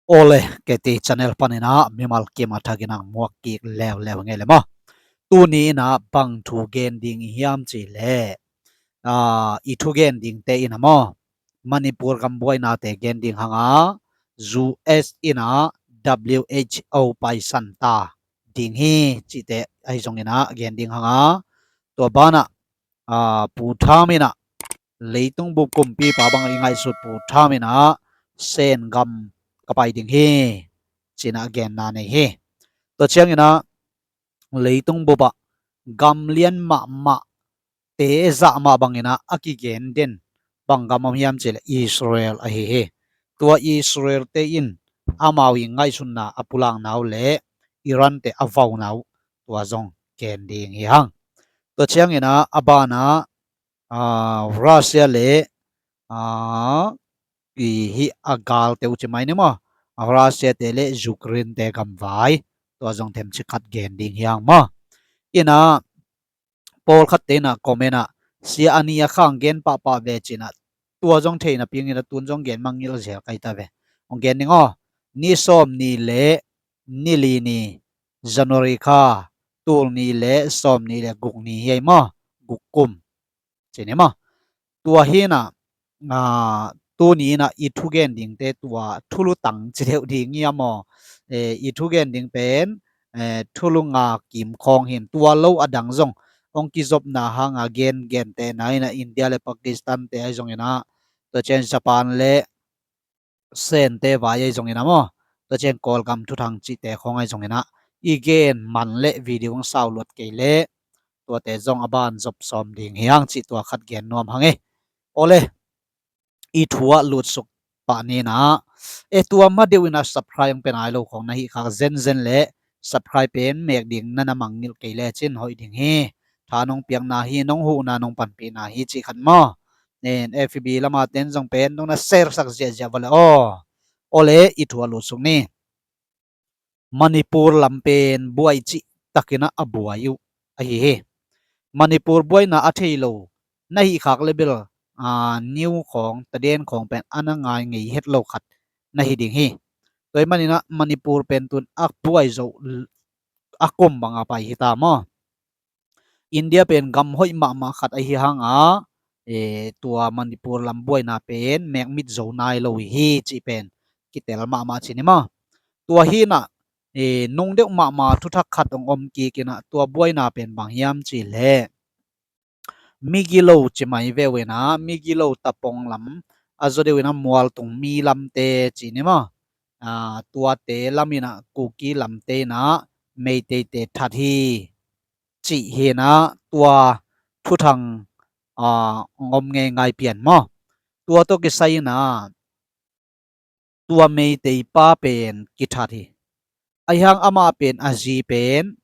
Ole, kei ti channel pan ina mimal kim a thak ina muak kik leu leu ngei le maw. Tuni ina bang thu gen ding i hiam chih leh, a, i thu gen dingte ina maw, Manipur gam buainate gen ding hang a, U S ina W H O paisan ta ding hi chihte ahi zong ina gen ding hang a, tua ban ah, a, Pu Tham ina leitung bup kumpipa bang i ngaihsut Pu Tham ina Sen gam ka pai ding hi, chih ina genna nei hi. Tua chiang ina leitung bup ah gam lian mahmah te zah mah bang ina a kigen den bang gam om hiam chih leh Israel ahi hi. Tua Israel te in amau i ngaihsutna a pulakna uh leh Iran te a vauna uh, tua zong gen ding hi hang. Tua chiang ina a ban ah, a, Russia le, a, i hi a galte uh chi mai ni maw, a, Russia te le Ukraine te gam vai, tua zong themchik khat gen ding hi hang maw. Ina pawlkhat te ina comment ah, sia ani a khang gen pahpah ve chih ina, tua zong theina piang ina tun zong gen mangngilh zel kai ta ve. Hong gen ning aw, ni sawmni le ni li ni, January kha, tul ni le sawmni le guk ni hi ai maw, guk kum chih ni maw. Tua hi ina, a, tuni ina i thu gen dingte tua thulu tang chih deuh ding ia maw. E, i thu gen ding pen, e, thulu nga kim khawng hin, tua lo a dang zong hong kizopna hang a gen gente na ina India le Pakistan te ahi zong ina, tua chiang Japan le Sen te vai ahi zong ina maw, tua chiang Kawlgam thuthang chihte khawng ahi zong ina, i gen man le video hong sau luat kei le, tuate zong a ban zop sawm ding hi hang chih tua khat gen nuam hang e. Ole, i thu ah lut suk pah ni ina, e, tua ma deuh ina subscribe hong pe nai lo khawng na hi khak zenzen le, subscribe pen mek ding na na mangngilh kei le chin hoih ding hi. Tha nong piakna hi, nong huhna nong panpihna hi chih khat maw. Nen F B lam a ten zong pen nong na share sak ziahziah va le aw. Ole, i thu ah lut suk ni. Manipur lam pen buai chih tak ina a buai uh ahi hi. Manipur buaina a thei lo na hi khak le bel, a, new khawng, taden khawng pen ana ngai ngei het lo khat na hi ding hi. Tua hi man ina Manipur pen tun a buai zo a kum bang a pai hi ta maw. India pen gam hoih mahmah khat ahi hang a, e, tua Manipur lam buaina pen mek mit zo nai lo hi chih pen kitel mahmah chih ni maw. Tua hi ina, e, nung deuh mahmah thuthak khat hong om kik ina, tua buaina pen bang hiam chih leh, Migilo chi mai ve uh ina, Migilo tapong lam, a zaw deuh ina Mualtungmi lamte chih ni maw. A, tuate lam ina Kuki lamte ina Meitei te that hi chih hi ina tua thuthang, a, hong om ngei ngai pian maw. Tua tawh kisai ina tua Meitei pa pen kithat hi. Ahi hang amah pen a zi pen,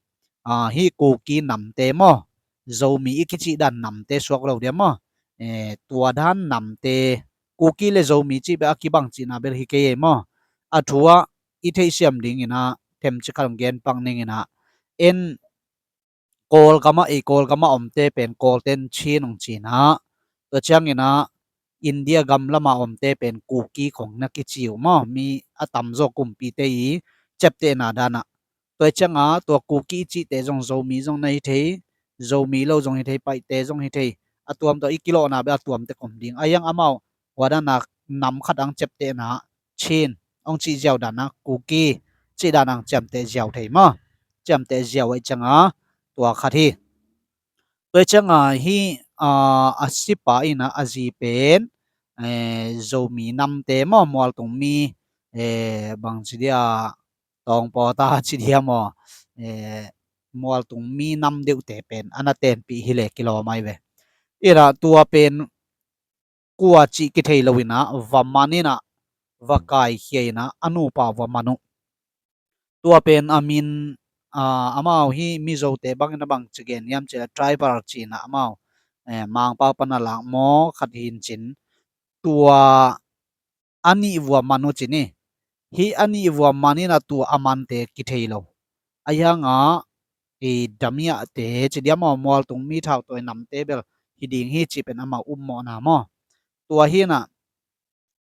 a, hi Kuki namte maw, Zomi i kichih dan namte suak lo dia maw. E, tua dan namte, Kuki le Zomi chih bel a kibang chihna bel hi kei e maw. A thu ah i theihsiam ding ina themchik khat hong gen pak ning ina, en Kawlgam ah, ei Kawlgam ah omte pen Kawlten Chin hong chi ina, tua chiang ina India gam lam a omte pen Kuki khawng na kichi uh maw, mi a tamzaw kumpite i cheptehna dan ah. Tua chiang a tua Kuki i chihte zong Zomi zong na hi thei, Zomi lo zong hi thei, Paite zong hi thei, a tuam tawh i kilawhna bel a tuam tek om ding. Ahi hang amau hua dan a nam khat ang cheptehna Chin hong chih ziau dan a Kuki chih dan ang chiamteh ziau thei maw. Chiamteh ziau ahi chiang a tua khat hi. Tua chiang a hi, a, a sipa ina a zi pen, e, Zomi namte maw, Mualtungmi, e, bang chi dia, Tawngpawta chi dia maw, e, Mualtungmi nam deuhte pen ana tenpih hi le kilawm ai ve. Ina tua pen kua chih kithei lo ina va man ina va kaikhia ina a nupa va man uh. Tua pen a min, a, amau hi Mizote bang ina bang chi gen hiam chih leh tribal chih ina amau, e, Mangpau pan a lak maw khat hin chin, tua a nih vua man uh chi ni. Hi a nih vua man ina tua a mante kithei lo. Ahi hang a, i Damiate chi dia maw, Mualtungmi thautawi namte bel hi ding hi chih pen amau upmawhna maw. Tua hi ina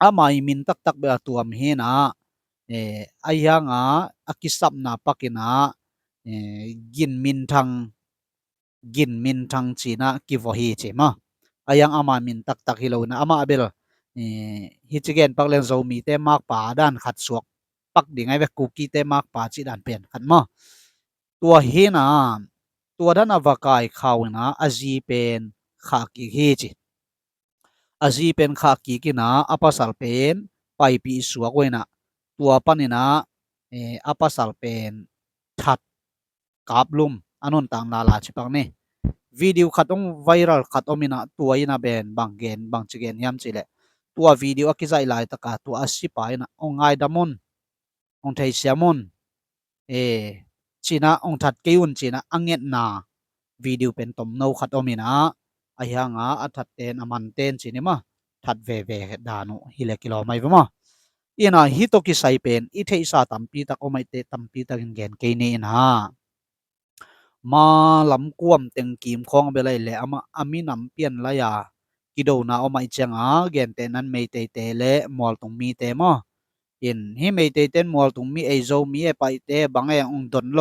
ama i min taktak bel a tuam hi ina, ອາຍາງອາ ອາກິສັບນາປັກກິນາ ກິນມິນທັງ ກິນມິນທັງຈີນາ ກິວໍຮີ ເຈມາ ອາຍາງອາມາມິນຕັກຕັກ ຮີໂລນາ ອາມາເບລ ເອ ຮີຈິແກນປັກແລງໂຊມີ ແຕ່ມາກປາ ດານຂັດສວກ ປັກດີໄງເວ ກູກີແຕ່ມາກປາ ຈີດານເປັນຂັດມາ ຕົວຮີນາ ຕົວດານອາວະກາຍ ຂາວນາ ອາຈີເປັນຂາກີກຮີຈີ ອາຈີເປັນຂາກີກຮີນາ ອາປາສັລເປັນ ໄປປີສວກເວນາ ຕົວປານນີ້ນາ ເອ ອາປາສັລເປັນທັດ ກາບລຸ່ມ ອານົນຕາງນາລາ ຊິປັກນີ້ ວິດີໂອຂັດອົງໄວຣັລຂັດອົງມີນາ ຕົວອີນາແບນ ບາງແກນ ບາງຈິແກນຮຽມຈີແລະ ຕົວວິດີໂອອາກິໄຊຫຼາຍຕະກາ ຕົວອາຊີປາຍນາ ອົງງາຍດາມຸນ ອົງໄທເຊຍມຸນ ເອ ຈີນາ ອົງທັດເກຍຸນຈີນາ ອາເງດນາ ວິດີໂອເປັນຕົມໂນຄັດໂອມິນາ ອາຍາງອາ ອາທັດເຕນ ອາມັນເຕນ ຈີນີມາ ທັດເວເວ ດານຸ ຮີເລກິໂລໄມວມາ ອີນາ ຮີໂຕກິໄຊເປັນ ອີເທອິສາ ຕຳປີຕັກ ໂອໄມເຕ ຕຳປີຕັກ ແກນເກນີນາ ມາລຳກວມເຕັງກີມຂອງເບໄລແລ ອາມາ ອາມີນຳປ່ຽນລະຍາ ກິໂດນາ ອອໄມຈຽງອາ ແກນເຕນ ອັນໄມເຕເຕ ແລະ ມວລຕຸງມີເຕມາ ເຫັນ ຮີໄມເຕເຕນ ມວລຕຸງມີ ໄອໂຊມີ ໄອໄປເຕ ບັງແອ ອົງດົນໂລ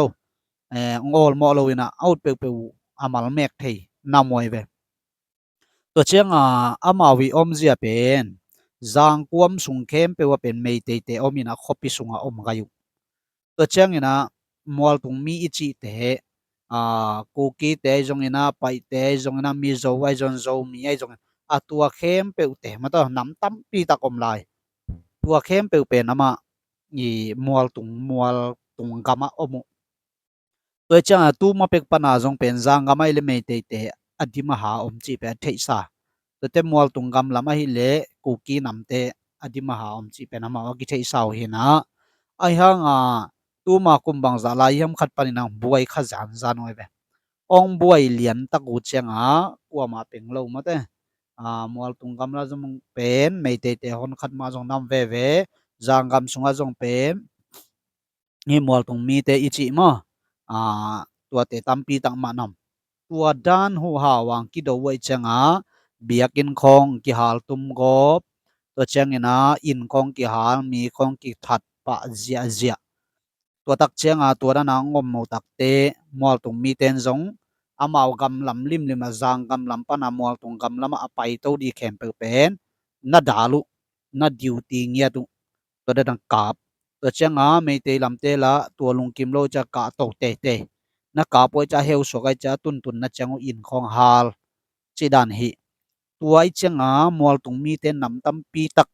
ເອ ອົງໂອລມໍໂລນາ ອອດເປີເປີ ອາມາລແມກເທ ນາມວຍເວ ຕົວຈຽງອາ ອາມາວິອົມເຈຍເປັນ ຈາງກວມສຸງເຂມເປວ່າເປັນໄມເຕເຕ ອອມີນາ ຄໍປີສຸງອາ ອົມກາຍຸ ຕົວຈຽງອີນາ ມວລຕຸງມີ ອີຈິເຕ ອາ ກູກີເຕ ຈົງອີນາ ໄປເຕ ຈົງອີນາ ມີໂຊ ໄອຈົນໂຊ ມີ ໄອຈົງ ອາ ຕົວເຂມເປວເຕ ມາຕໍ່ ນຳຕຳປີຕັກ ອົມລາຍ ຕົວເຂມເປວເປັນ ອາມາ ອີ ມວລຕຸງ ມວລຕຸງກາມາ ອົມ ຕົວຈຽງອາ ຕູມາເປັກປະນາ ຈົງເປັນ ຈາງກາໄມ ແລະ ໄມເຕເຕ ອະດິມະຫາ ອົມຈິເປ ເທອິສາ ຕົວເຕມວລຕຸງກຳລຳ ອະຫິເລ ກູກີນຳເຕ ອະດິມະຫາ ອົມຈິເປ ນຳມາ ອາກິເທອິສາ ໂອເຮນາ ອາຍາງອາ ຕູມາກຸມບັງຈາລາຍ ຍຳຂັດປານິນາ ບວຍຂະຈານຈານອອຍເວ ອອງບວຍລຽນຕະກູຈຽງອາ ກົວມາເປັງໂລມາເຕ ອາ ມວລຕຸງກຳລະ ຈົງເປັນ ໄມເຕເຕ ຮອນຂັດມາ ຈົງນຳເວເວ ຈາງກຳສຸງອາ ຈົງເປັນ ຮີມວລຕຸງມີເຕ ອີຈິມາ ອາ ຕົວເຕຕຳປີຕັກມານຳ ຕົວດານຫູຫາວາງກິໂດວອຍຈຽງອາ ບຽກອິນຄອງກິຮາລຕຸມກອບ ຕົວຈຽງອີນາ ອິນຄອງກິຮາລ ມີຄອງກິທັດ ປະເຈຍເຈຍ ຕົວຕັກຈຽງອາ ຕົວດານາງົມໂມຕັກເຕ ມວລຕຸງມີເຕນຈົງ ອາມາວກຳລຳລິມລິມ ອາຈາງກຳລຳປະນາ ມວລຕຸງກຳລຳ ອາໄປໂຕດີແຄມເປີເປັນ ນະດາລຸ ນະດິວຕີງຽຕຸ ຕົວດານາກາບ ຕົວຈຽງອາ ເມເຕລຳເຕລະ ຕົວລຸງກິມໂລຈະກະໂຕເຕເຕ ນະກາບໂອຍຈະເຮວສວກໄອຈະຕຸນຕຸນ ນະຈຽງໂອອິນຄອງຮາລ ຈິດານຫິ ຕົວໄອຈຽງອາ ມວລຕຸງມີເຕນນຳຕຳປີຕັກ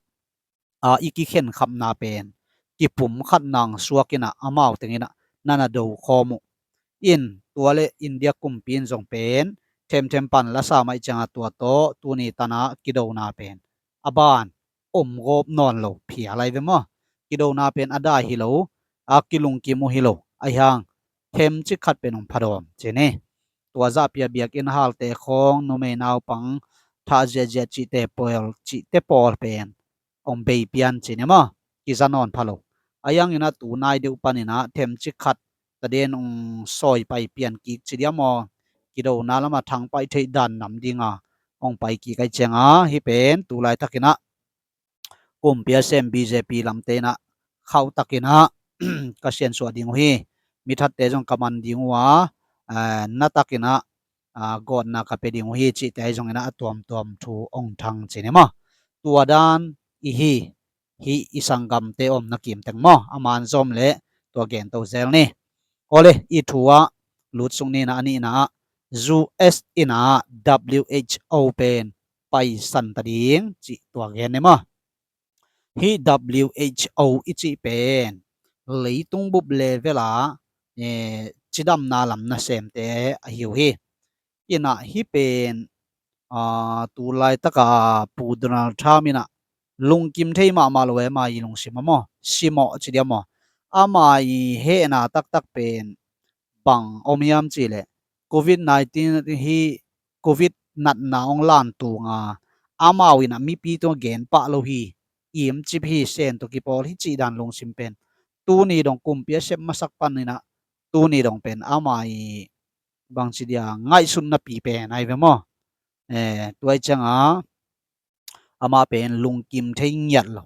ອາ ອີກິເຂັນຂັບນາເປັນ ກິປຸມຂັດນາງສວກກິນະ ອາມາວເຕັງອິນະ ນານາໂດຄອມຸ ອິນ ຕົວເລ ອິນເດຍກຸມປີນ ຈົ່ງເປັນ ເທັມເທັມປັນລະສາໄມຈຽງອາ ຕົວໂຕ ຕູນີຕານາ ກິໂດນາເປັນ ອາບານ ອົມໂກບນອນໂລ ເພຍໄລເວມາ ກິໂດນາເປັນ ອາດາຍຮິໂລ ອາກິລຸງກິມຸຮິໂລ ອາຍາງ ເທັມຈິກຂັດເປັນ ອົງພະດອມ ເຈເນ ຕົວຈະເປຍບຽກອິນຮາລເຕຄອງ ນູເມນາວປັງ ທະເຈຍເຈຍຈິເຕປອລ ຈິເຕປອລເປັນ ອົງເບຍປຽນຈີເນມາ ກິຈະນອນພະໂລ ອາຍັງອີນະ ຕູນາຍເດວປານິນະ ເທັມຈິກຂັດ ຕະເດນອົງຊອຍໄປປ່ຽນກິກຈີດຽມອ ກິໂດນາລະມາທັງໄປເທດານນຳດີງາ ອົງໄປກິກໄກຈຽງອາ ຮີເປັນ ຕູລາຍທັກກິນະ ກຸມເປຍເຊມ ບີເຈປີລຳເຕນະ ເຂົ້າຕັກກິນະ ກະຊຽນສວດດີງຮີ ມີທັດເຕຈົງກະມັນດີງວາ ອາ ນະຕັກກິນະ ອາ ກອນນາກະເປດີງຮີ ຈິເຕຈົງອີນະ ອາຕວມຕວມທູອົງທັງຈີເນມາ ຕົວດານ ອີຮີ ຮີ ອີສັງກຳເຕອົມນະກິມແຕງມໍ ອາມານຈົ່ມເລ ຕົວແກນໂຕເຊລນີ ໂອເລ ອີທູອາ ລຸດສຸງນີນາ ອານີນາ ຢູເອສອີນາ ດັບເບິນຢູເອັດເອັດເອັດໂອ ເປັນ ໄປສັນຕະດີງ ຈິຕົວແກນເນມາ ຮີ ດັບເບິນຢູເອັດເອັດໂອ ອີຈິເປັນ ເລີຍຕຸງບຸບເລເວລາ ເອ ຈິດຳນາລຳນະເຊມເຕ ອາຫິວຮີ ອີນະ ຮີເປັນ ອາ ຕູລາຍຕະກາ ປູໂດນັລທາມິນະ ລຸງກິມເທມາມາລະແວມາອີລຸງຊິມະມໍ ຊິມໍຈິດຽມມໍ ອາມາອີເຮນາຕັກຕັກເປັນ ບັງອົມຍາມຈີເລ ໂຄວິດໄນທີນ ຮີ ໂຄວິດນັດນາອົງລານຕູງາ ອາມາວອີນະ ມີປີຕົວແກນປະໂລຮີ ອີມຈິບຮີເຊນໂຕກິປອລຮີ ຈິດານລຸງຊິມເປັນ ຕູນີດອງກຸມເປຍເຊບມາສັກປັນນີນະ ຕູນີດອງເປັນ ອາມາອີ ບັງຊິດຽ ງາຍສຸນນະປີເປນ ໄອເວມໍ ເອ ຕົວໄອຈຽງອາ ອາມາເປັນລຸງກິມເທງຽດໂລ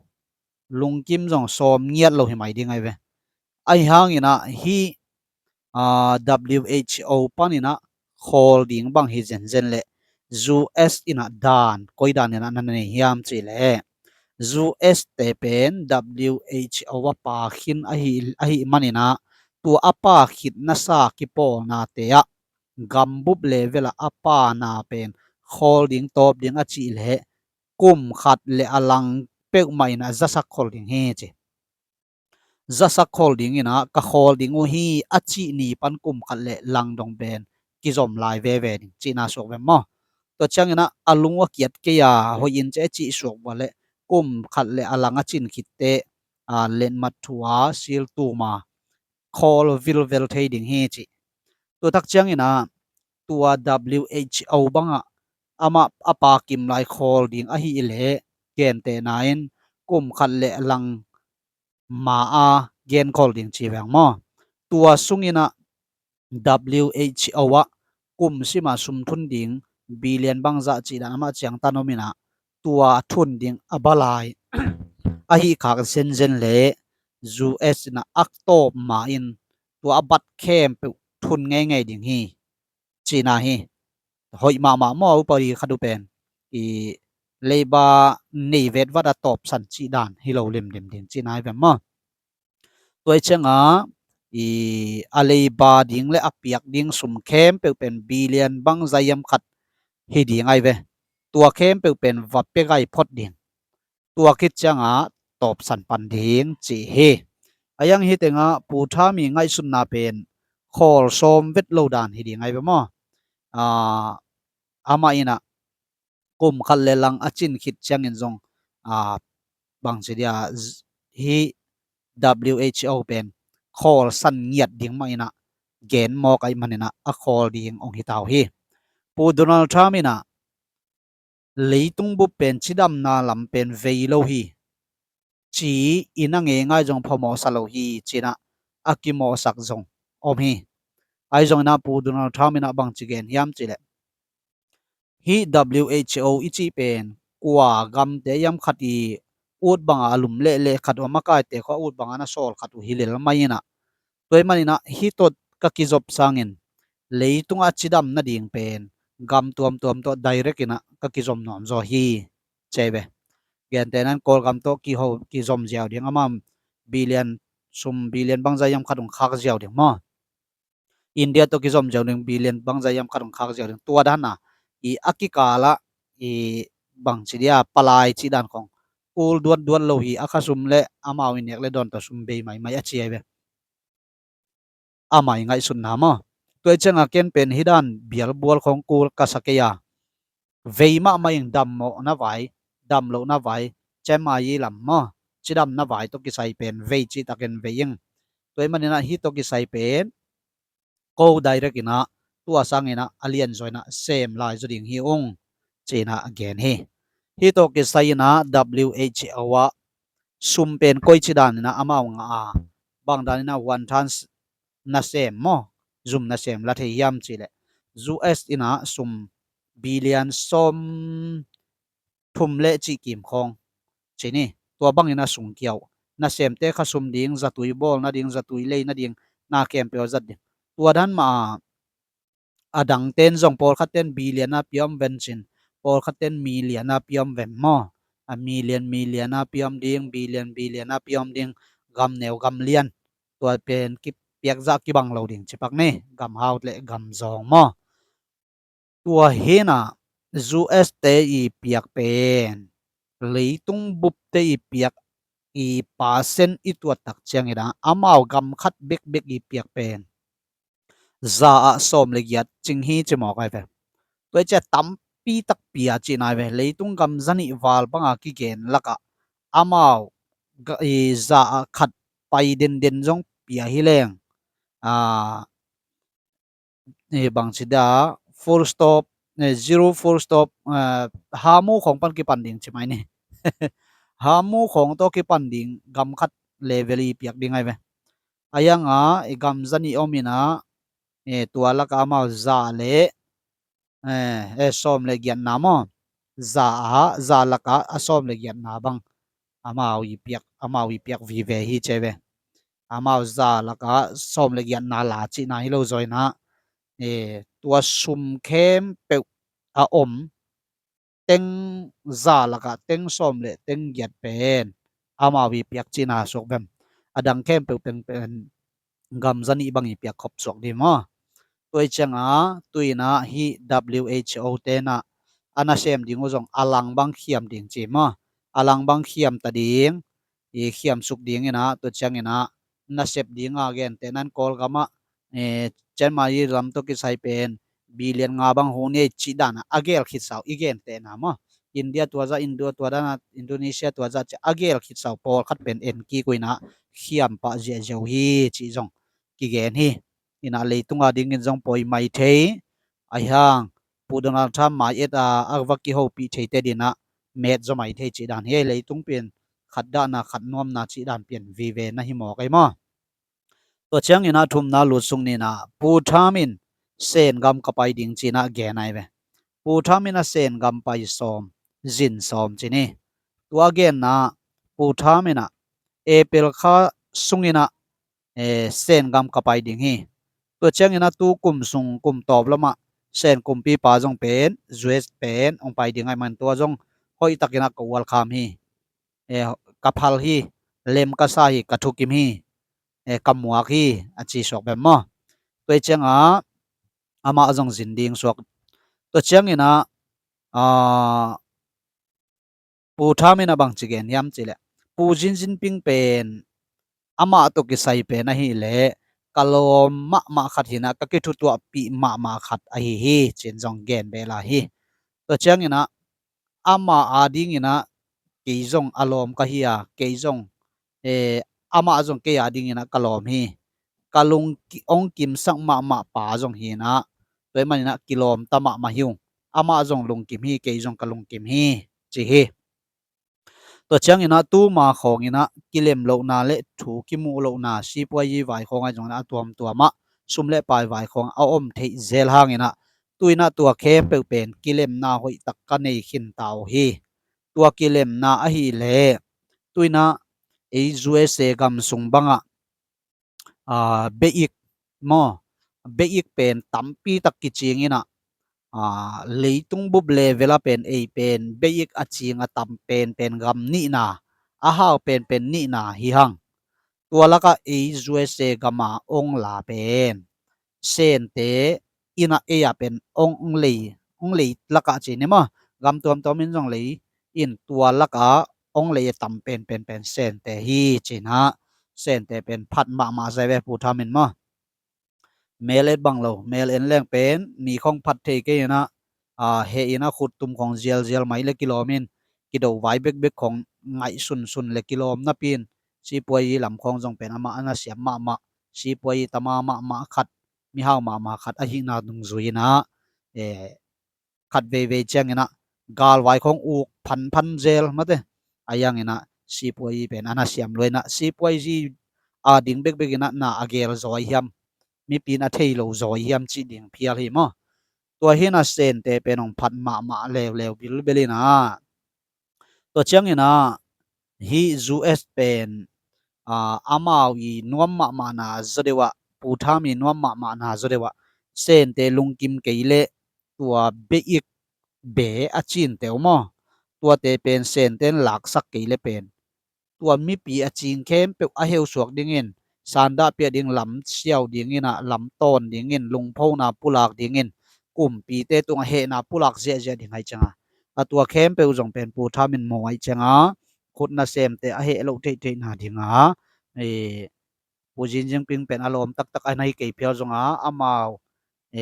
ລຸງກິມ ຈອງ ຊອມງຽດ ໂລ ໃຫ້ ໄໝ ດິງ ໄອ ເວ. ອາ ຫາງ ອິນ ອະ ຮີ ອາ WHO ປານ ອິນ ອະ ໂຄລ ດິງ ບັງ ຮີ ເຊັນ ເຊັນ ແລະ ຢູເອັສ ອິນ ອະ ດານ ໂກຍ ດານ ອິນ ອະ ນັ້ນ ເນ ຫຽມ ຈີ ແລະ ຢູເອັສ ເຕ ເປັນ WHO ອະ ປາ ຄິນ ອະ ຮີ ອະ ຮີ ມັນ ອິນ ອະ ຕົວ ອະ ປາ ຄິດ ນະ ສາ ກິ ໂປ ນາ ເຕ ອະ ກຳບຸບ ເລ ເວລາ ອະ ປາ ນາ ເປັນ ໂຄລ ດິງ ໂຕບ ດິງ ອາ ຈີ ແລະ ກຸມ ຂັດ ແລະ ອະ ລັງ ເປີກ ມາ ອິນ ອະ ຈະ ສັກ ໂຄລ ດິງ ຮີ ຈີ ຈະ ສັກ ໂຄລ ດິງ ອິນ ອະ ກະ ໂຄລ ດິງ ອູ ຮີ ອາ ຈີ ນີ ປັນ ກຸມ ຂັດ ແລະ ລັງ ດອງ ເປັນ ກິ ຈົມ ລາຍ ເວ ເວ ດິງ ຈີ ນາ ສວກ ເວ ມອ ຕົວ ຈຽງ ອິນ ອະ ອະ ລຸງ ອາ ກຽດ ເກ ຢາ ໂຮ ອິນ ເຈ ອາ ຈີ ສວກ ວະ ແລະ ກຸມ ຂັດ ແລະ ອະ ລັງ ອາ ຈິນ ຄິດ ເຕ ອາ ເລັນ ມະ ທົວ ຊິລ ຕູ ມາ ໂຄລ ວິລ ເວລ ເທ ດິງ ຮີ ຈີ ຕົວ ທັກ ຈຽງ ອິນ ອະ ຕົວ WHO ບັງ ອະ ອະ ມາ ອະ ປາ ກິມ ລາຍ ໂຄລ ດິງ ອະ ຮີ ເອ ແລະ ແກນ ເຕ ນາ ອິນ ກຸມ ຂັດ ແລະ ອະ ລັງ ມາ ອາ ແກນ ໂຄລ ດິງ ຈີ ແວງ ມອ ຕົວ ຊຸງ ອິນ ອະ WHO ອະ ກຸມ ຊິມາ ຊຸມ ທຸນ ດິງ ບິລຽນ ບັງ ຈະ ຈີ ດານ ອະ ມາ ຈຽງ ຕາ ໂນ ມິນ ອະ ຕົວ ທຸນ ດິງ ອະ ບາ ລາຍ ອະ ຮີ ຄາກ ເຊັນ ເຊັນ ແລະ ຢູເອັສ ນະ ອັກ ໂຕບ ມາ ອິນ ຕົວ ອະ ບັດ ແຄມ ປຸ ທຸນ ໄງ ໄງ ດິງ ຮີ ຈີ ນາ ຮີ ໂຮ ມາ ມາ ມໍ ອຸ ປະ ດີ ຄະ ດູ ເປັນ ອີ ເລ ບາ ເນ ເວດ ວັດ ອະ ໂຕບ ສັນ ຈີ ດານ ຮີ ໂລ ເລັມ ເລັມ ດິງ ຈີ ນາ ແວມ ມອ ຕົວ ເອ ຈຽງ ອະ ອີ ອາ ເລ ບາ ດິງ ແລະ ອາ ປຽກ ດິງ ຊຸມ ແຄມ ເປີກ ເປັນ ບິລຽນ ບັງ ຈະ ຢຳ ຂັດ ຮີ ດິງ ໄອ ເວ ຕົວ ແຄມ ເປີກ ເປັນ ວັດ ເປກ ໄກ ພົດ ດິງ ຕົວ ຄິດ ຈຽງ ອະ ໂຕບ ສັນ ປັນ ດິງ ຈີ ຮີ ອາ ຍັງ ຮີ ເຕັງ ອະ ປູ ທາ ມີ ໄງ ຊຸນ ນາ ເປັນ ໂຄລ ຊອມ ເວັດ ໂລ ດານ ຮີ ດິງ ໄອ ເວ ມອ ອາ ອາ ມາ ອິນ ອະ ກຸມ ຂັດ ແລະ ລັງ ອາ ຈິນ ຄິດ ຈຽງ ອິນ ຈົງ ອາ ບັງ ຈີ ເດຍ ຮີ WHO ເປັນ ໂຄລ ສັນ ງຽດ ດິງ ມາ ອິນ ອະ ແກນ ມໍ ໄກ ມັນ ອິນ ອະ ອາ ໂຄລ ດິງ ອົງ ຮີ ຕາວ ຮີ ປູ ໂດນັລ ທຣຳ ອິນ ອະ ເລີ ຕຸງ ບຸບ ເປັນ ຈີ ດຳ ນາ ລຳ ເປັນ ເວ ໂລ ຮີ ຈີ ອິນ ອາ ເງ ງາຍ ຈົງ ພະ ມໍ ສະ ໂລ ຮີ ຈີ ນະ ອາ ກິ ມໍ ສັກ ຈົງ ອໍມ ຮີ ອາ ຈົງ ນະ ປູ ໂດນັລ ທຣຳ ນະ ບັງ ຈີ ແກນ ຫຽມ ຈີ ແລະ ຮີ WHO ອີ ຈີ ເປັນ ກວາ ກຳ ເຕ ຢຳ ຂັດ ອີ ອູດ ບັງ ອາ ລຸມ ເລ ເລ ຂັດ ອາ ມາ ກາຍ ເຕ ຂວາ ອູດ ບັງ ອາ ນະ ຊອລ ຂັດ ອູ ຮີ ເລ ລະ ມາ ອິນ ນະ ຕົວ ມາ ອິນ ນະ ຮີ ໂຕ ກະ ກິ ຈົບ ຊາງ ເຫັນ ເລີ ຕຸງ ອາ ຈີ ດຳ ນະ ດິງ ເປັນ ກຳ ຕວມ ຕວມ ໂຕ ໄດເຣັກ ອິນ ນະ ກະ ກິ ຈົມ ນອມ ໂຈ ຮີ ເຈ ເວ ແກນ ເຕ ນັ້ນ ໂກ ກຳ ໂຕ ກິ ໂຮ ກິ ຈົມ ແຈວ ດິງ ອາ ມາ ບິລຽນ ຊຸມ ບິລຽນ ບັງ ຈະ ຢຳ ຂັດ ອົງ ຄາກ ແຈວ ດິງ ມອ ອິນເດຍ ໂຕ ກິ ຈົມ ແຈວ ດິງ ບິລຽນ ບັງ ຈະ ຢຳ ຂັດ ອົງ ຄາກ ແຈວ ດິງ ຕົວ ດານ ນະ ອີ ອາ ກິ ກາ ລະ ອີ ບັງ ຈີ ເດຍ ປະ ລາຍ ຈີ ດານ ຂອງ ກູ ດວດ ດວດ ໂລ ຮີ ອາ ຄາ ຊຸມ ແລະ ອາ ມາ ອາ ວິ ເນກ ແລະ ດອນ ຕະ ຊຸມ ເບ ໄມ ໄມ ອາ ເຈ ເວ ອາ ໄມ ໄງ ຊຸນ ນາ ມອ ຕົວ ເອ ຈຽງ ອາ ເກນ ເປັນ ຮີ ດານ ບຽລ ບວລ ຂອງ ກູ ກາ ສະ ເກ ຢາ ເວ ມະ ມາ ອິງ ດຳ ໂມ ນະ ໄວ ດຳ ໂລ ນະ ໄວ ແຈມ ອາ ຢີ ລຳ ມອ ຈີ ດຳ ນະ ໄວ ໂຕ ກິ ໄຊ ເປັນ ເວ ຈີ ຕະ ເກນ ເວ ອິງ ຕົວ ມາ ນີ້ ນະ ຮີ ໂຕ ກິ ໄຊ ເປັນ ໂກ ໄດເຣັກ ນະ ຕົວ ຊາງ ນະ ອາ ລຽນ ໂຈ ນະ ເຊມ ລາຍ ໂຈ ດິງ ຮີ ອົງ ຈີ ນະ ແກນ ຮີ ຮີ ໂຕ ກິ ໄຊ ນະ WHO ອະ ຊຸມ ເປັນ ໂກຍ ຈີ ດານ ນະ ອາ ມາ ອາ ງ ອາ ບັງ ດານ ນະ ວັນ ທານ ນະ ເຊມ ມໍ ຈຸມ ນະ ເຊມ ລະ ເທ ຫຍາມ ຈີ ແລະ ຢູເອັສ ນະ ຊຸມ ບິລຽນ ຊົມ ທຸມ ແລະ ຈີ ກິມ ຂອງ ຈີ ນີ້ ຕົວ ບັງ ນະ ຊຸງ ກຽວ ນະ ເຊມ ເຕ ຄະ ຊຸມ ດິງ ຈະ ຕຸຍ ໂບລ ນະ ດິງ ຈະ ຕຸຍ ເລຍ ນະ ດິງ ນາ ແຄມ ເປວ ຈັດ ດິງ ຕົວ ດານ ມາ ອາ ດັງ ເຕັນ ຈົງ ໂປລ ຄະ ເຕັນ ບິລຽນ ນະ ປຽມ ແວນ ຈິນ ໂປລ ຄະ ເຕັນ ມິລຽນ ນະ ປຽມ ແວມ ມໍ ອາ ມິລຽນ ມິລຽນ ນະ ປຽມ ດິງ ບິລຽນ ບິລຽນ ນະ ປຽມ ດິງ ກຳ ແນວ ກຳ ລຽນ ຕົວ ເປັນ ກິ ປຽກ ຈະ ກິ ບັງ ໂລ ດິງ ຈີ ປັກ ເນ ກຳ ຮາວ ແລະ ກຳ ຈອງ ມໍ ຕົວ ເຮ ນະ ຢູເອັສ ເຕ ອີ ປຽກ ເປັນ ເລີ ຕຸງ ບຸບ ເຕ ອີ ປຽກ ອີ ປາ ເຊັນ ອີ ຕົວ ຕັກ ຈຽງ ອີ ດາ ອາ ມາວ ກຳ ຄັດ ເບັກ ເບັກ ອີ ປຽກ ເປັນ ຈາ ອະ ຊອມ ລະ ກຽດ ຈິງ ຮີ ຈີ ໝໍກ ໄອ ແວ ຕົວ ຈະ ຕຳ ປີ ຕັກ ເປຍ ຈີ ນາຍ ແວ ເລີ ຕຸງ ກຳ ຈະ ນິ ວາລ ບັງ ອາ ກິ ເກນ ລະ ກະ ອາ ມາວ ກະ ອີ ຈາ ອະ ຄັດ ໄປ ເດັ່ນ ເດັ່ນ ຈົງ ເປຍ ຮີ ແລງ ອາ ເອ ບັງ ຊິດາ ຟູລ ສະຕັອບ ເອ ຊີໂຣ ຟູລ ສະຕັອບ ເອີ ຫາ ໝູ ຂອງ ປັນ ກິ ປັນ ດິງ ໃຊ່ໄໝ ນີ້ ຫາ ໝູ ຂອງ ໂຕ ກິ ປັນ ດິງ ກຳ ຄັດ ເລເວລີ ປຽກ ດິງ ໄອ ແວ ອາ ຍັງ ອາ ເອ ກຳ ຈະ ນິ ອອມ ມິນ ອາ ເອ ຕົວ ລະ ກະ ອາ ມາວ ຈາ ເລ ເອ ເອ ຊອມ ລະ ກຽດ ນາ ມໍ ຈາ ອາ ຈາ ລະ ກະ ອາ ຊອມ ລະ ກຽດ ນາ ບັງ ອາມາວອີປຽກ ອາມາວອີປຽກວີເວຮີເຈເວ ອາມາວຈາລະກະ ສອມເລກຢາດນາລາຈິນາຮີໂລຈອຍນະ ເອ ຕົວຊຸມເຄມເປີອາອົມ ເຕັງຈາລະກະ ເຕັງສອມເລກ ເຕັງຢາດເປັນ ອາມາວອີປຽກຈິນາສົກແບມ ອາດັງເຄມເປີເປັນ ເປັນ ກຳຈະນິບັງອີປຽກຄົບສວກດີມາ ຕົວເອງອາ ຕຸຍນະ ຮີ WHO ເຕນະ ອານາເຊມດິງໂອຈົງ ອາລັງບັງຂຽມດິງຈີມາ ອາລັງບັງຂຽມຕາດິງ ອີຂຽມສຸກດິງອີນະ ຕົວຈຽງອີນະ ນາເຊບດິງອາແກນເຕນະ ກອລກາມະ ເອ ເຈນມາອີລຳໂຕກິໄຊເປັນ ບິລຽນງາບັງໂຮເນຈິດານະ ອາແກນຄິດຊາວ ອີແກນເຕນະມາ ອິນເດຍຕົວຈະ ອິນໂດຕົວດານະ ອິນໂດເນເຊຍຕົວຈະ ອາແກນຄິດຊາວ ປອລຄັດເປັນເອັນກີກຸຍນະ ຂຽມປະເຈຍເຈວຮີ ຈິຈົງ ກິແກນຮີ ອີນະ ເລຍຕຸງອາດິງກິນຈົງ ປອຍໄມເທ ອາຍຫາງ ປູໂດນາລທຳ ມາເອັດອາ ອາວະກິໂຮປີເທເຕດິນະ ແມດຈະໄມເທ ຈິດານຮີ ເລຍຕຸງເປັນ ຂັດດານະ ຂັດນວມນະ ຈິດານ ເປັນວີເວນະ ຮີມອກໄອມາ ຕົວຈຽງອີນະ ທຸມນະ ລຸດຊຸງນີນະ ປູທາມິນ ເຊນກຳກະໄປດິງຈີນະ ແກໄນເວ ປູທາມິນນະ ເຊນກຳໄປຊອມ ຈິນຊອມຈີນີ ຕົວແກນນະ ປູທາມິນນະ ເອເປລຄາຊຸງອີນະ ເອ ເຊນກຳກະໄປດິງຮີ ຕົວຈຽງອີນະ ຕູກຸມຊຸງກຸມຕອບລະມະ ເຊນກຸມປີປາຈົງເປັນ ຈວດເປັນ ອົງໄປດິງໄອມັນ ຕົວຈົງ ຮອຍຕັກອີນະ ກະອວລຄາມຮີ ເອ ກະພັນຮີ ເລັມກະຊາຮີ ກະທຸກິມຮີ ເອ ກະມວກຮີ ອາຈີສວກແບມມາ ຕົວຈຽງອາ ອາມາຈົງຈິນດິງສວກ ຕົວຈຽງອີນະ ອາ ປູທາມິນນະ ບັງຈິແກນຍາມຈີແລະ ປູຈິນຈິນປິງເປັນ ອາມາໂຕກິໄຊເປັນ ອາຮີແລ ກະລອມມະມະຄັດຮີນະ ກະກິທຸຕົວະປິມະມະຄັດ ອາຮີຮີ ຈິນຈົງແກນເບລາຮີ ຕົວຈຽງອີນະ ອາມາອາດິງອີນະ ເກຍຈົງອາລອມກະເຮຍ ເກຍຈົງ ເອ ອາມາຈົງເກຍອາດິງອີນະ ກະລອມຮີ ກະລຸງອົງກິມສັກມະມະປາຈົງຮີນະ ຕົວມະນີນະ ກິລອມຕະມະມະຫິວ ອາມາຈົງລຸງກິມຮີ ເກຍຈົງກະລຸງກິມຮີ ຈີຮີ ຕົວຈຽງອີນະ ຕູມາຂອງອີນະ ກິເລັມໂລນາ ເລະ ທູກິມຸໂລນາ ຊີປວຍຢີວາຍຂອງໄອຈົງນະ ອາຕົວມຕົວມະ ຊຸມເລະປາຍວາຍຂອງ ອາອົມເທເຈລຫາງອີນະ ຕຸຍນະ ຕົວເຄມເປີເປັນ ກິເລັມນາ ຮອຍຕັກກະເນຍ ຂີນຕາວຮີ ຕົວກິເລັມນາ ອາຮີແລ ຕຸຍນະ ເອຢູເອສເອ ກຳຊຸງບັງອະ ອາ ເບອິກ ມໍ ເບອິກເປັນ ຕຳປີຕັກກິຈີງອີນະ ອາ ເລຍຕຸງບຸບເລເວລາເປັນ ເອເປັນ ເບອິກ ອາຈີງອາຕຳເປັນ ເປັນກຳນິນາ ອາຫາວເປັນ ເປັນນິນາ ຮີຮັງ ຕົວລະກະ ເອຢູເອສເອ ກຳມາ ອົງລາເປັນ ເຊນເຕ ອີນະ ເອຍາເປັນ ອົງເລຍ ອົງເລຍລະກະຈີນີ້ມາ ກຳຕົວມຕົວມິນຈົງເລຍ ອີນ ຕົວລະກະ ອົງເລຍຕຳເປັນ ເປັນ ເປັນ ເຊນເຕ ຮີ ຈີນະ ເຊນເຕ ເປັນ ພັດມະມະ ໃສ່ແວ ພູທາມິນມາ ເມເລັດບັງໂລ ເມເລັນແລງເປັນ ມີຂອງພັດເທເກຍນະ ອາ ເຮອີນະ ຂຸດຕຸມຂອງເຈຍລ ເຈຍລໄມ ແລະ ກິໂລມິນ ກິໂດວາຍເບັກເບັກຂອງໄງຊຸນຊຸນ ແລະ ກິໂລມນະປີນ ຊີປວຍຢີລຳຂອງຈົງເປັນ ອາມະອານາສຽມມະມະ ຊີປວຍຢີຕະມາມະມະຄັດ ມີຫາວມະມະຄັດ ອະຫິນາດຸງຈຸຍນະ ເອ ຄັດເວເວຈຽງອີນະ ກາລວາຍຂອງອູກ ພັນພັນເຈລມາເຕ ອາຍັງອີນະ ຊີປວຍຢີເປັນອານາສຽມລວຍນະ ຊີປວຍຢີ ອາ ດິງເບັກເບັກອີນະ ນາອາເກລຈອຍຮຽມ ມີປີນອາເທໂລຈອຍຮຽມ ຈີດິງພຽລຮີມາ ຕົວຮີນະ ເຊນເຕເປັນອອງພັດມະມະແລວແລວບິລເບລີນາ ຕົວຈຽງອີນະ ຮີຢູເອສເປັນ ອາ ອາມາວອີນວມມະມະນາຈະເດວະ ປູທາມີນວມມະມະນາຈະເດວະ ເຊນເຕລຸງກິມເກຍເລ ຕົວເບອິກ ເບອາຈີນເຕວມໍ ຕົວເຕເປັນເຊນເຕນລາກສັກເກຍເລເປັນ ຕົວມີປີອາຈີງເຄມເປັກອາເຮວສວກດິງເງິນ ຊານດາເປຍດິງ ລຳຊຽວດິງເງິນ ອາ ລຳຕອນດິງເງິນ ລຸງໂພນາປຸລາກດິງເງິນ ກຸມປີເຕຕຸງອາເຮນາປຸລາກເຈຍເຈຍດິງໄຮຈະງາ ອາຕົວເຄມເປັກຈົງເປັນປູທາມິນໂມໄອຈະງາ ຄຸດນາເຊມເຕອາເຮໂລເທເທນາດິງອາ ເອ ປູຈິນຈິງປິງເປັນອາລອມຕັກຕັກອາໄນເກຍພຽວຈົງອາ ອາມາວ ເອ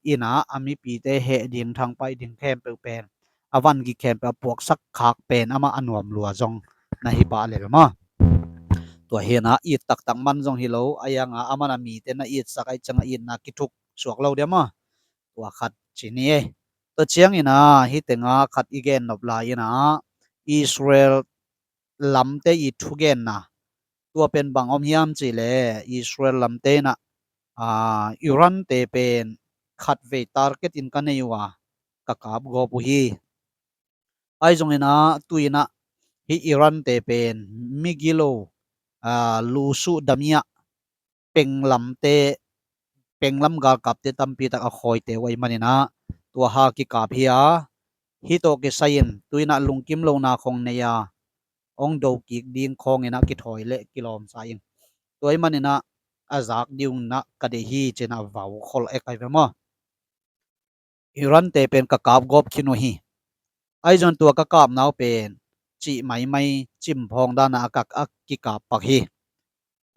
ອີນາ ອາມີປີເຕເຮດິງທາງໄປດິງແຄມເປັກເປັນ ອາວັນກິແຄມເປັກອາປວກສັກຂາກເປັນ ອາມາອານວມລົວຈົງ ນາຮີບາເລລມາ ຕົວເຮນາອີດຕັກຕັກມັນຈົງຮີໂລ ອາຍັງອາ ອາມານາມີເຕນາອີດສັກໄອຈະງອາອີດນາກິທຸກສວກເລົ່າເດມາ ຕົວຄັດຈີນີ ຕົວຈຽງອີນາ ຮີເຕງາຄັດອີແກນນົບລາອີນາ ອິສຣາເອລ ລຳເຕອີທຸແກນນາ ຕົວເປັນບັງອອມຮຽມຈີເລ ອິສຣາເອລລຳເຕນະ ອາ ອີຣານເຕເປັນ ຄັດເວຕາເກັດອິນກະເນວາ ກະກາບໂກປຸຮີ ໄອຈົງເອນາ ຕຸຍນະ ເຮ Iran te pen Migilo, a, Lusu Damia, penglam te, penglam galkap te tampi tak a khoi te wai manina, tua ha kikap hi a, hi to kisai in, tuina lungkim lona khong nei a, ong do kik ding khong ina kithoi le kilom sa ing. Tua i manina, a zak diu na ka de hi chena vau khol ek ai ve mo. Iran te pen ka kap gop khin u hi. Ai zon tua ka kap nau pen chi mai mai chim phong dana a kak a kikap pak hi.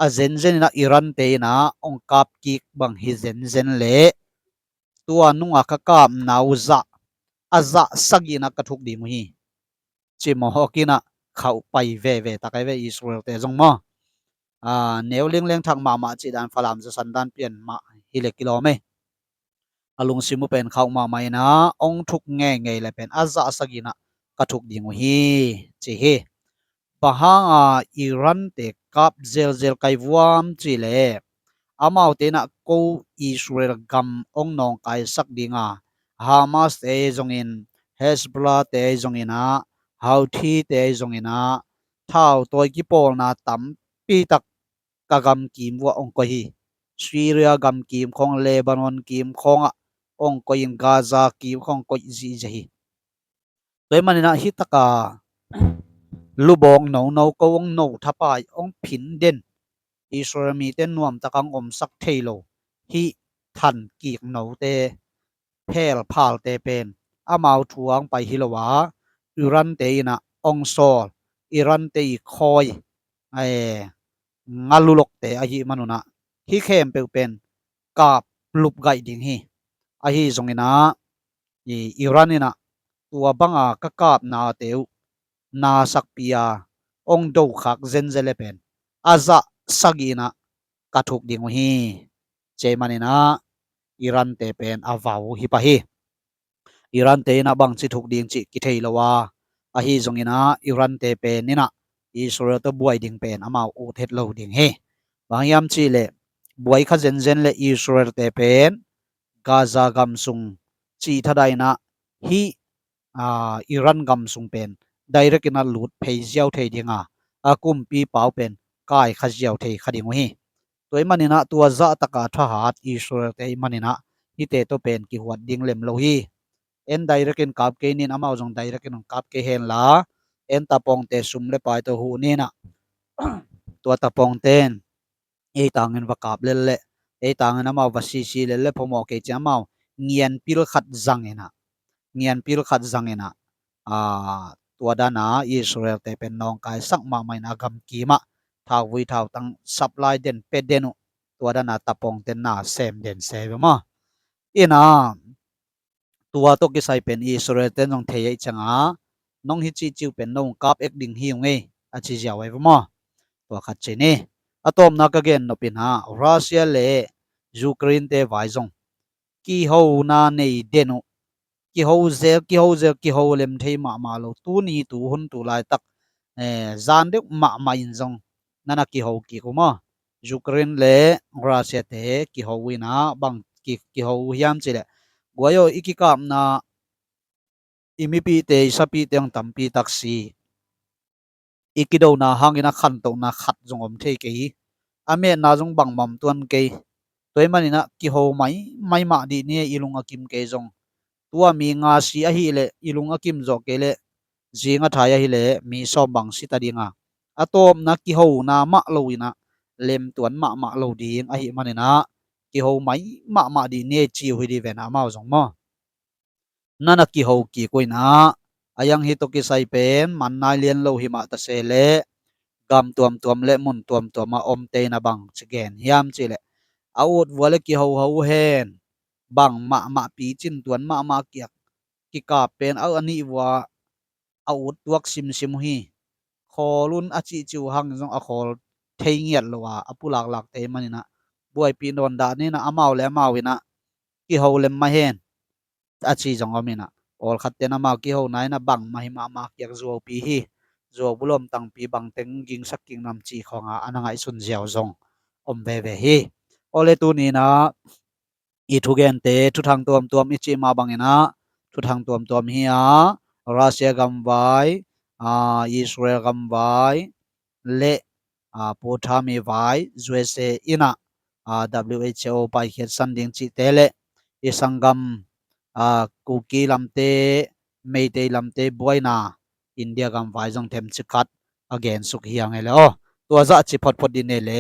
A zen zen ina Iran te ina ong kap kik bang hi zen zen le tua nunga ka kap nau za a za sagi na ka thuk ding u hi. Chi mo ho kina khau pai ve ve tak ai ve Israel te zong mo. A, neu leng leng thak mama chi dan falam za san dan pian ma hi le kilom e. A lungsim u pen khau mama ina ong thuk ngei ngei le pen a za sagi na ka thuk ding u hi chi hi. Bang hanga Iran te kap zel zel kai vuam chi le amau te na ko Israel gam ong nong kai sak dinga Hamas te zongin Hezbollah te zongin a Houthi te zongin a thau toi kipolna tampi tak ka gam kim vua ong koi hi. Syria gam kim khong Lebanon kim khong a ong koi in Gaza kim khong koi zi zi hi. Tua i manina hi taka lubong no no ko ong no thapai ong phin den Israel mi te nuam tak ang om sak thei lo hi than kik no te phel phal te pen amau thuang pai hi lo a Iran te ina ong sol Iran te i khoi ai ngalulok te ahi manuna hi khem peu pen kap lup gai ding hi. Ahi zongina i Iran ina tua banga ka kap na teu na sak pia ong do khak zen zen le pen a za sagi na ka thuk ding u hi. Chi manina Iran te pen a vau hi pa hi. Iran te ina bang chi thuk ding chi kithei lo a ahi zongina Iran te pen ina Israel to buai ding pen amau u thet lo ding hi. Bang hiam chi le buai kha zen zen le Israel te pen Gaza gam sung chi thadai na hi a Iran gam sung pen direct ina lut phei ziau thei dinga a kumpi pau pen kai kha ziau thei kha ding u hi. Tua i manina tua za taka thahat Israel te i manina hi te to pen kihuat ding lem lo hi. En direct in kap kei nin amau zong direct in kap kei hen la en tapong te sum le pai to hu nina tua tapong ten ei tangin va kap lel le ei tangin amau va sisi lel le phomo kei chi amau ngian pil khat zang ina ngian pil khat zang ina a tua dana Israel te pen nong kai sak mama ina gam kima thau vui thau tang sap lai den pe den u tua dana tapong ten na sem den se ve ma ina tua to kisai pen Israel ten zong thei ai changa nong hi chi chiu pen nong kap ek ding hi ung ei a chi ziau ai ve ma tua khat chi ni a tomna ka gen nop ina Russia le Ukraine te vai zong kiho na nei den u kiho zel kiho zel kiho lem thei mama lo tuni tu hun tu lai tak eh zan deuh mama in zong nana kiho kik u ma Ukraine le Russia te kiho ina bang ki kiho hiam chi le guai o i kikapna i mipi te i sapi te ang tampi taksi i kidona hangin a khantohna khat zong om thei kei hi. A metna zong bangmah om tuan kei. Tua i manina kiho mai mai mah dih ni i lung a kim kei zong tua mi nga si ahi le i lung a kim zawh kei le zing a thai ahi le mi sawm bang si ta dinga a tawpna kihona mah lo ina lem tuan mahmah lo ding ahi manina kiho mai mahmah dih ni chiu hi di ven amau zong maw. Nana kiho kik u ina a yang hi to kisai pen man nai lian lo hi mah ta se le gam tuamtuam le mun tuamtuam a om teina bang chi gen hiam chi le a ut vua le kiho ho hen bang mahmah pi chin tuan mahmah kiak kikap pen a ani vua a ut tuak simsim u hi. Khawl un a chihchih u hang zong a khawl thei ngiat lo a a pulaklak te manina buaipi nawn dah nina amau le amau ina kiho lem mah hen a chi zong om ina pawlkhat ten amau kihona ina bangmah hi mahmah kiak zuaupi hi. Zuau bulom tangpi bang teng gingsak kingnam chi khonga ana ngaihsun ziau zong om veve hi. Awle tunina i thugente thuthang tuamtuam i chih mah bangina thuthang tuamtuam hi a Russia gamvai ອາ ອິດສະຣາເອລກຳວາຍ ແລະ ອາ ພູຖາມີວາຍ ຢູເອສເອ ອິນນະ ອາ WHO ປາຍເຂດສັນດິງຈິເຕ ແລະ ອີກສັງກຳ ອາ ກູກີລຳເຕ ເມເຕຍລຳເຕ ບວຍນາ ອິນເດຍກຳວາຍ ຈົງເທັມຊິຄັດ ອາແກນສຸກເຮຍໄງແລ້ວ ຕົວຈະຊິພອດພອດດິນເນເລ